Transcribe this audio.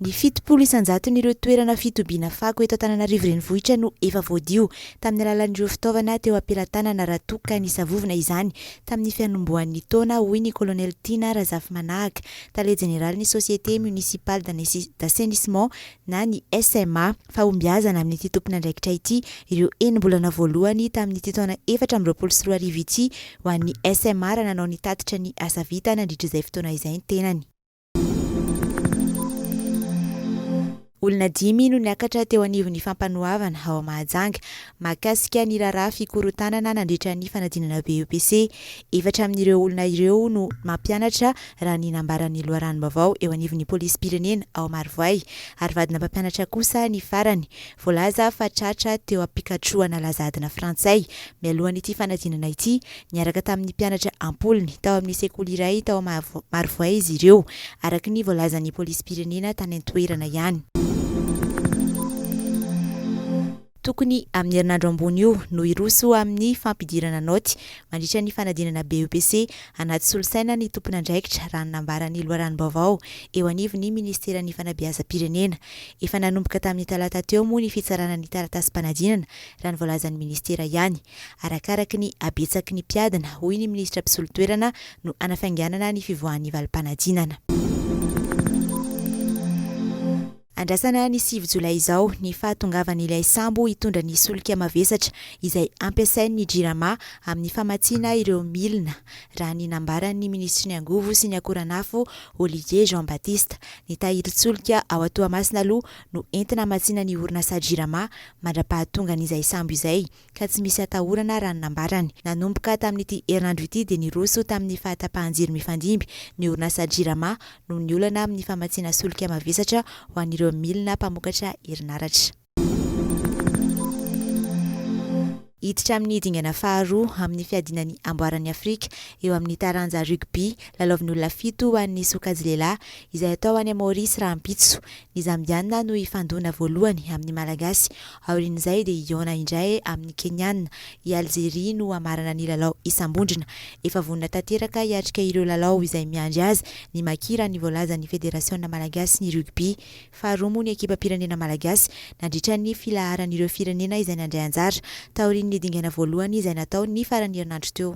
Ny 70 isan-jaton'ireo toerana fitobiana fako eto Antananarivo Renivohitra no efa voadio tamin'ny alalan'ireo fitaovana teo am-pelatanana raha toa ka nisavovona izany tamin'ny fianombohan'ny taona, hoy ny Kolonely Tiana Razafimanahaka, tale jeneralin'ny Société Municipale d'Assainissement na ny SMA. Fahombiazana amin'ity tompon'andraikitra ity ireo enim-bolana voalohany tamin'ity taona 2024 ity ho an'ny SMA raha nanao ny tatitra ny asa vita nandritra izay fotoana izay ny tenany. Olona dimy no niakatra teo anivon'ny fampanoavana ao Mahajanga mahakasika ny raharaha fikorontanana nandritra ny fanadinana BEPC. Efatra amin'ireo olona ireo no mampianatra raha ny nambaran'ny loharanom-baovao eo anivon'ny polisim-pirenena ao Marovoay ary vadina mpampianatra kosa ny farany. Voalaza fa tratra teo am-pikatrohana laza adina frantsay mialohan'ity fanadinana ity niaraka tamin'ny mpianatra am-polony tao amin'ny sekoly iray tao Marovoay izy ireo, araka ny voalazan'ny polisim-pirenena tany an-toerana ihany. Tokony amin'ny herinandro ambony io no hiroso amin'ny fampidirana naoty mandritra ny fanadinana BEPC anaty solosaina ny tompon'andraikitra, raha ny nambaran'ny loharanom-baovao eo anivon'ny minisiteran'ny fanabeazam-pirenena. Efa nanomboka tamin'ny talata teo moa ny fitsarana ny taratasim-panadinana, raha ny voalazan'ny minisitera ihany. Arakaraky ny habetsaky ny mpiadina, hoy ny minisitra mpisolo toerana, no hanafainganana ny fivoahan'ny valim-panadinana. Andrasana ny sivy jolay izao ny fahatongavan'ilay sambo hitondra ny solika mavesatra izay ampiasain'ny Jirama amin'ny famatsiana ireo milina, raha ny nambaran'ny minisitry ny Angovo sy ny akoranafo, Olivier Jean Baptiste. Ny tahirin-tsolika ao Toamasina aloha no entina hamatsiana ny orinasa Jirama mandra-pahatongan'izay sambo izay ka tsy misy atahorana raha ny nambarany. Nanomboka tamin'ity herinandro ity dia niroso tamin'ny fahatapahan-jiro mifandimby ny orinasa Jirama noho ny olana amin'ny famatsiana solika mavesatra ho an'ireo milina mpamokatra herinaratra. Hiditra amin'ny dingana faharoa amin'ny fiadiana ny amboaran'i Afrika eo amin'ny taranja rugby lalaovin'olona fito ho an'ny sokajy lehilahy izay hatao any Maorisy rahampitso. Ny Zambiana no hifandona voalohany amin'ny Malagasy. Aorian'izay dia hihaona indray amin'ny Kenyana. I Alzeria no hamarana ny lalao isam-bondrona. Efa vonona tanteraka hiatrika ireo lalao izay miandry azy ny Maki raha ny voalazan'ny Federasiona malagasin'ny rugby. Faharoa moa ny ekipam-pirenena malagasy nandritra ny filaharan'ireo firenena izay nandray anjara taorian'ny dingana voalohany izay natao ny faran'ny herinandro teo.